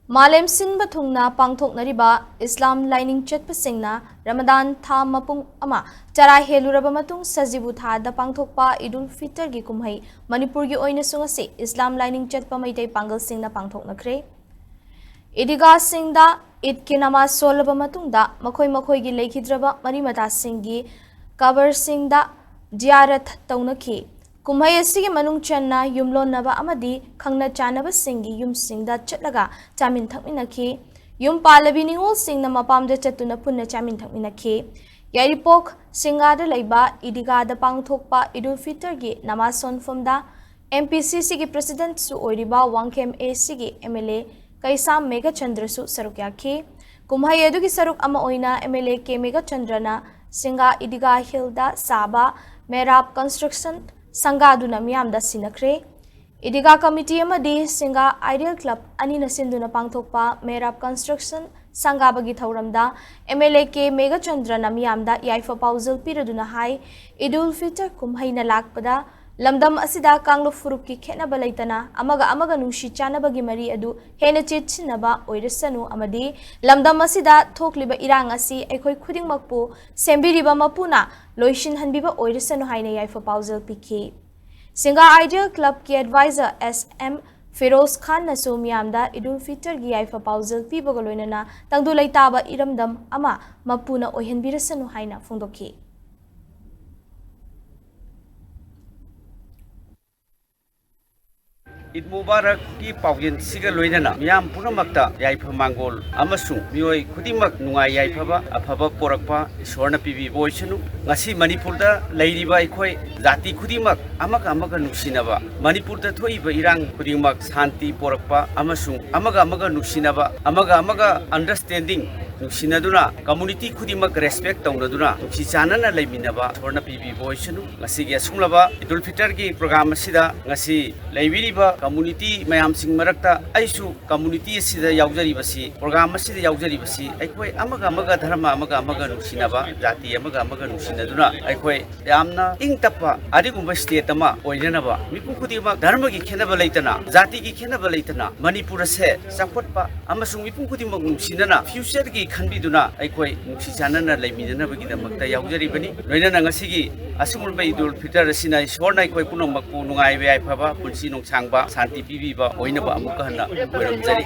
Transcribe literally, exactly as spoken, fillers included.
ꯃꯥꯂꯦꯝ ꯁꯤꯟꯕ ꯊꯨꯡꯅ ꯄꯥꯡꯊꯣꯛꯅꯔꯤꯕ ꯏꯁꯂꯥꯝ ꯂꯥꯏꯅꯤꯡ ꯆꯠꯄꯁꯤꯡꯅ ꯔꯃꯗꯥꯟ ꯊꯥ ꯃꯄꯨꯡ ꯑꯃ ꯆꯔꯥ ꯍꯦꯜꯂꯨꯔꯕ ꯃꯇꯨꯡ ꯁꯖꯤꯕꯨ ꯊꯥꯗ ꯄꯥꯡꯊꯣꯛꯄ ꯏꯗꯨꯜ ꯐꯤꯇꯔꯒꯤ ꯀꯨꯝꯍꯩ ꯃꯅꯤꯄꯨꯔꯒꯤ ꯑꯣꯏꯅꯁꯨ ꯉꯁꯤ ꯏꯁꯂꯥꯝ ꯂꯥꯏꯅꯤꯡ ꯆꯠꯄ ꯃꯩꯇꯩ ꯄꯥꯡꯒꯜꯁꯤꯡꯅ ꯄꯥꯡꯊꯣꯛꯅꯈ꯭ꯔꯦ꯫ ꯏꯗꯤꯒꯥꯁꯤꯡꯗ ꯏꯗꯀꯤ ꯅꯃꯥꯖ ꯁꯣꯜꯂꯕ ꯃꯇꯨꯡꯗ ꯃꯈꯣꯏ ꯃꯈꯣꯏꯒꯤ ꯂꯩꯈꯤꯗ꯭ꯔꯕ ꯃꯔꯤ ꯃꯇꯥꯁꯤꯡꯒꯤ ꯀꯕꯔꯁꯤꯡꯗ ꯖꯤꯌꯥꯔꯠ ꯇꯧꯅꯈꯤ꯫ ꯀꯨꯝꯍꯩ ꯑꯁꯤꯒꯤ ꯃꯅꯨꯡ ꯆꯟꯅ ꯌꯨꯝꯂꯣꯟꯅꯕ ꯑꯃꯗꯤ ꯈꯪꯅ ꯆꯥꯟꯅꯕꯁꯤꯡꯒꯤ ꯌꯨꯝꯁꯤꯡꯗ ꯆꯠꯂꯒ ꯆꯥꯃꯤꯟ ꯊꯛꯃꯤꯟꯅꯈꯤ꯫ ꯌꯨꯝ ꯄꯥꯜꯂꯕꯤ ꯅꯤꯉꯣꯜꯁꯤꯡꯅ ꯃꯄꯥꯝꯗ ꯆꯠꯇꯨꯅ ꯄꯨꯟꯅ ꯆꯥꯃꯤꯟ ꯊꯛꯃꯤꯟꯅꯈꯤ꯫ ꯌꯥꯏꯔꯤꯄꯣꯛ ꯁꯤꯡꯒꯥꯗ ꯂꯩꯕ ꯏꯗꯤꯒꯥꯗ ꯄꯥꯡꯊꯣꯛꯄ ꯏꯗꯨꯜ ꯐꯤꯇꯔꯒꯤ ꯅꯃꯥꯖ ꯁꯣꯟꯐꯝꯗ ꯑꯦꯝ ꯄꯤ ꯁꯤ ꯁꯤꯒꯤ ꯄ꯭ꯔꯦꯁꯤꯗꯦꯟꯠꯁꯨ ꯑꯣꯏꯔꯤꯕ ꯋꯥꯡꯈꯦꯝ ꯑꯦ ꯁꯤꯒꯤ ꯑꯦꯝ ꯑꯦꯜ ꯑꯦ ꯀꯩꯁꯥꯝ ꯃꯦꯘꯆꯟꯗ꯭ꯔꯁꯨ ꯁꯔꯨꯛ ꯌꯥꯈꯤ꯫ ꯀꯨꯝꯍꯩ ꯑꯗꯨꯒꯤ ꯁꯔꯨꯛ ꯑꯃ ꯑꯣꯏꯅ ꯑꯦꯝ ꯑꯦꯜ ꯑꯦ ꯀꯦ ꯃꯦꯘꯆꯟꯗ꯭ꯔꯅ ꯁꯤꯡꯒꯥ ꯏꯗꯤꯒꯥ ꯍꯤꯜꯗ ꯁꯥꯕ ꯃꯦꯔꯥꯕ ꯀꯟꯁꯇ꯭ꯔꯛꯁꯟ ꯁꯪꯒꯥꯗꯨꯅ ꯃꯤꯌꯥꯝꯗ ꯁꯤꯟꯅꯈ꯭ꯔꯦ꯫ ꯏꯗꯤꯒꯥ ꯀꯃꯤꯇꯤ ꯑꯃꯗꯤ ꯁꯤꯡꯒꯥ ꯑꯥꯏꯗꯤꯌꯦꯜ ꯀ꯭ꯂꯕ ꯑꯅꯤꯅ ꯁꯤꯟꯗꯨꯅ ꯄꯥꯡꯊꯣꯛꯄ ꯃꯦꯔꯥꯕ ꯀꯟꯁꯇ꯭ꯔꯛꯁꯟ ꯁꯪꯒꯥꯕꯒꯤ ꯊꯧꯔꯝꯗ ꯑꯦꯝ ꯑꯦꯜ ꯑꯦ ꯀꯦ ꯃꯦꯘꯆꯟꯗ꯭ꯔꯅ ꯃꯤꯌꯥꯝꯗ ꯌꯥꯏꯐ ꯄꯥꯎꯖꯦꯜ ꯄꯤꯔꯗꯨꯅ ꯍꯥꯏ, ꯏꯗꯨꯜ ꯐꯤꯇꯔ ꯀꯨꯝꯍꯩꯅ ꯂꯥꯛꯄꯗ ꯂꯝꯗꯝ ꯑꯁꯤꯗ ꯀꯥꯡꯂꯨꯞ ꯐꯨꯔꯨꯞꯀꯤ ꯈꯦꯠꯅꯕ ꯂꯩꯇꯅ ꯑꯃꯒ ꯑꯃꯒ ꯅꯨꯡꯁꯤ ꯆꯥꯟꯅꯕꯒꯤ ꯃꯔꯤ ꯑꯗꯨ ꯍꯦꯟꯅ ꯆꯦꯠꯁꯤꯟꯅꯕ ꯑꯣꯏꯔꯁꯅꯨ ꯑꯃꯗꯤ ꯂꯝꯗꯝ ꯑꯁꯤꯗ ꯊꯣꯛꯂꯤꯕ ꯏꯔꯥꯡ ꯑꯁꯤ ꯑꯩꯈꯣꯏ ꯈꯨꯗꯤꯡꯃꯛꯄꯨ ꯁꯦꯝꯕꯤꯔꯤꯕ ꯃꯄꯨꯅ ꯂꯣꯏꯁꯤꯟꯍꯟꯕꯤꯕ ꯑꯣꯏꯔꯁꯅꯨ ꯍꯥꯏꯅ ꯌꯥꯏꯐ ꯄꯥꯎꯖꯦꯜ ꯄꯤꯈꯤ꯫ ꯁꯤꯡꯒꯥ ꯑꯥꯏꯗꯤꯌꯦꯜ ꯀ꯭ꯂꯕꯀꯤ ꯑꯦꯗꯚꯥꯏꯖꯔ ꯑꯦꯁ ꯑꯦꯝ ꯐꯤꯔꯣꯖ ꯈꯥꯟꯅꯁꯨ ꯃꯤꯌꯥꯝꯗ ꯏꯗꯨꯜ ꯐꯤꯇꯔꯒꯤ ꯌꯥꯏꯐ ꯄꯥꯎꯖꯦꯜ ꯄꯤꯕꯒ ꯂꯣꯏꯅꯅ ꯇꯪꯗꯨ ꯂꯩꯇꯥꯕ ꯏꯔꯝꯗꯝ ꯑꯃ ꯃꯄꯨꯅ ꯑꯣꯏꯍꯟꯕꯤꯔꯁꯅꯨ ꯍꯥꯏꯅ ꯐꯣꯡꯗꯣꯛꯈꯤ꯫ ꯏꯗ ꯃꯨꯕꯥꯔꯛꯀꯤ ꯄꯥꯎꯖꯦꯜꯁꯤꯒ ꯂꯣꯏꯅꯅ ꯃꯤꯌꯥꯝ ꯄꯨꯝꯅꯃꯛꯇ ꯌꯥꯏꯐ ꯃꯥꯡꯒꯣꯜ ꯑꯃꯁꯨꯡ ꯃꯤꯑꯣꯏ ꯈꯨꯗꯤꯡꯃꯛ ꯅꯨꯡꯉꯥꯏ ꯌꯥꯏꯐꯕ ꯑꯐꯕ ꯄꯣꯔꯛꯄ ꯏꯁꯣꯔꯅ ꯄꯤꯕꯤꯕ ꯑꯣꯏꯁꯅꯨ꯫ ꯉꯁꯤ ꯃꯅꯤꯄꯨꯔꯗ ꯂꯩꯔꯤꯕ ꯑꯩꯈꯣꯏ ꯖꯥꯇꯤ ꯈꯨꯗꯤꯡꯃꯛ ꯑꯃꯒ ꯑꯃꯒ ꯅꯨꯡꯁꯤꯅꯕ, ꯃꯅꯤꯄꯨꯔꯗ ꯊꯣꯛꯏꯕ ꯏꯔꯥꯡ ꯈꯨꯗꯤꯡꯃꯛ ꯁꯥꯟꯇꯤ ꯄꯣꯔꯛꯄ ꯑꯃꯁꯨꯡ ꯑꯃꯒ ꯑꯃꯒ ꯅꯨꯡꯁꯤꯅꯕ, ꯑꯃꯒ ꯑꯃꯒ ꯑꯟꯗꯔꯁ꯭ꯇꯦꯟꯗꯤꯡ ꯅꯨꯡꯁꯤꯅꯗꯨꯅ, ꯀꯝꯃꯨꯅꯤꯇꯤ ꯈꯨꯗꯤꯡꯃꯛ ꯔꯦꯁꯄꯦꯛ ꯇꯧꯅꯗꯨꯅ, ꯅꯨꯡꯁꯤ ꯆꯥꯟꯅꯅ ꯂꯩꯃꯤꯟꯅꯕ ꯏꯁꯣꯔꯅ ꯄꯤꯕꯤꯕ ꯑꯣꯏꯁꯅꯨ꯫ ꯉꯁꯤꯒꯤ ꯑꯁꯨꯡꯂꯕ ꯏꯗꯨꯜ ꯐꯤꯇꯔꯒꯤ ꯄ꯭ꯔꯣꯒ꯭ꯔꯥꯝ ꯑꯁꯤꯗ ꯉꯁꯤ ꯂꯩꯕꯤꯔꯤꯕ ꯀꯝꯃꯨꯅꯤꯇꯤ ꯃꯌꯥꯝꯁꯤꯡ ꯃꯔꯛꯇ ꯑꯩꯁꯨ ꯀꯝꯃꯨꯅꯤꯇꯤ ꯑꯁꯤꯗ ꯌꯥꯎꯖꯔꯤꯕꯁꯤ, ꯄ꯭ꯔꯣꯒ꯭ꯔꯥꯝ ꯑꯁꯤꯗ ꯌꯥꯎꯖꯔꯤꯕꯁꯤ, ꯑꯩꯈꯣꯏ ꯑꯃꯒ ꯑꯃꯒ, ꯙꯔꯃ ꯑꯃꯒ ꯑꯃꯒ ꯅꯨꯡꯁꯤꯅꯕ, ꯖꯥꯇꯤ ꯑꯃꯒ ꯑꯃꯒ ꯅꯨꯡꯁꯤꯅꯗꯨꯅ ꯑꯩꯈꯣꯏ ꯌꯥꯝꯅ ꯏꯪ ꯇꯞꯄ ꯑꯗꯨꯒꯨꯝꯕ ꯁ꯭ꯇꯦꯠ ꯑꯃ ꯑꯣꯏꯅꯅꯕ, ꯃꯤꯄꯨꯝ ꯈꯨꯗꯤꯡꯃꯛ ꯙꯔꯃꯒꯤ ꯈꯦꯠꯅꯕ ꯂꯩꯇꯅ, ꯖꯥꯇꯤꯒꯤ ꯈꯦꯠꯅꯕ ꯂꯩꯇꯅ, ꯃꯅꯤꯄꯨꯔ ꯑꯁꯦ ꯆꯥꯎꯈꯠꯄ ꯑꯃꯁꯨꯡ ꯃꯤꯄꯨꯝ ꯈꯨꯗꯤꯡꯃꯛ ꯅꯨꯡꯁꯤꯅꯅ ꯐ꯭ꯌꯨꯆꯔꯒꯤ ꯈꯟꯕꯤꯗꯨꯅ ꯑꯩꯈꯣꯏ ꯅꯨꯡꯁꯤ ꯆꯥꯟꯅꯅ ꯂꯩꯃꯤꯟꯅꯅꯕꯒꯤꯗꯃꯛꯇ ꯌꯥꯎꯖꯔꯤꯕꯅꯤ꯫ ꯂꯣꯏꯅꯅ ꯉꯁꯤꯒꯤ ꯑꯁꯨꯡꯂꯕ ꯏꯗꯨꯜ ꯐꯤꯇꯔ ꯑꯁꯤꯅ ꯏꯁꯣꯔꯅ ꯑꯩꯈꯣꯏ ꯄꯨꯝꯅꯃꯛꯄꯨ ꯅꯨꯡꯉꯥꯏꯕ ꯌꯥꯏꯐꯕ, ꯄꯨꯟꯁꯤ ꯅꯨꯡꯁꯥꯡꯕ, ꯁꯥꯟꯇꯤ ꯄꯤꯕꯤꯕ ꯑꯣꯏꯅꯕ ꯑꯃꯨꯛꯀ ꯍꯟꯅ ꯈꯣꯏꯔꯝꯖꯔꯤ꯫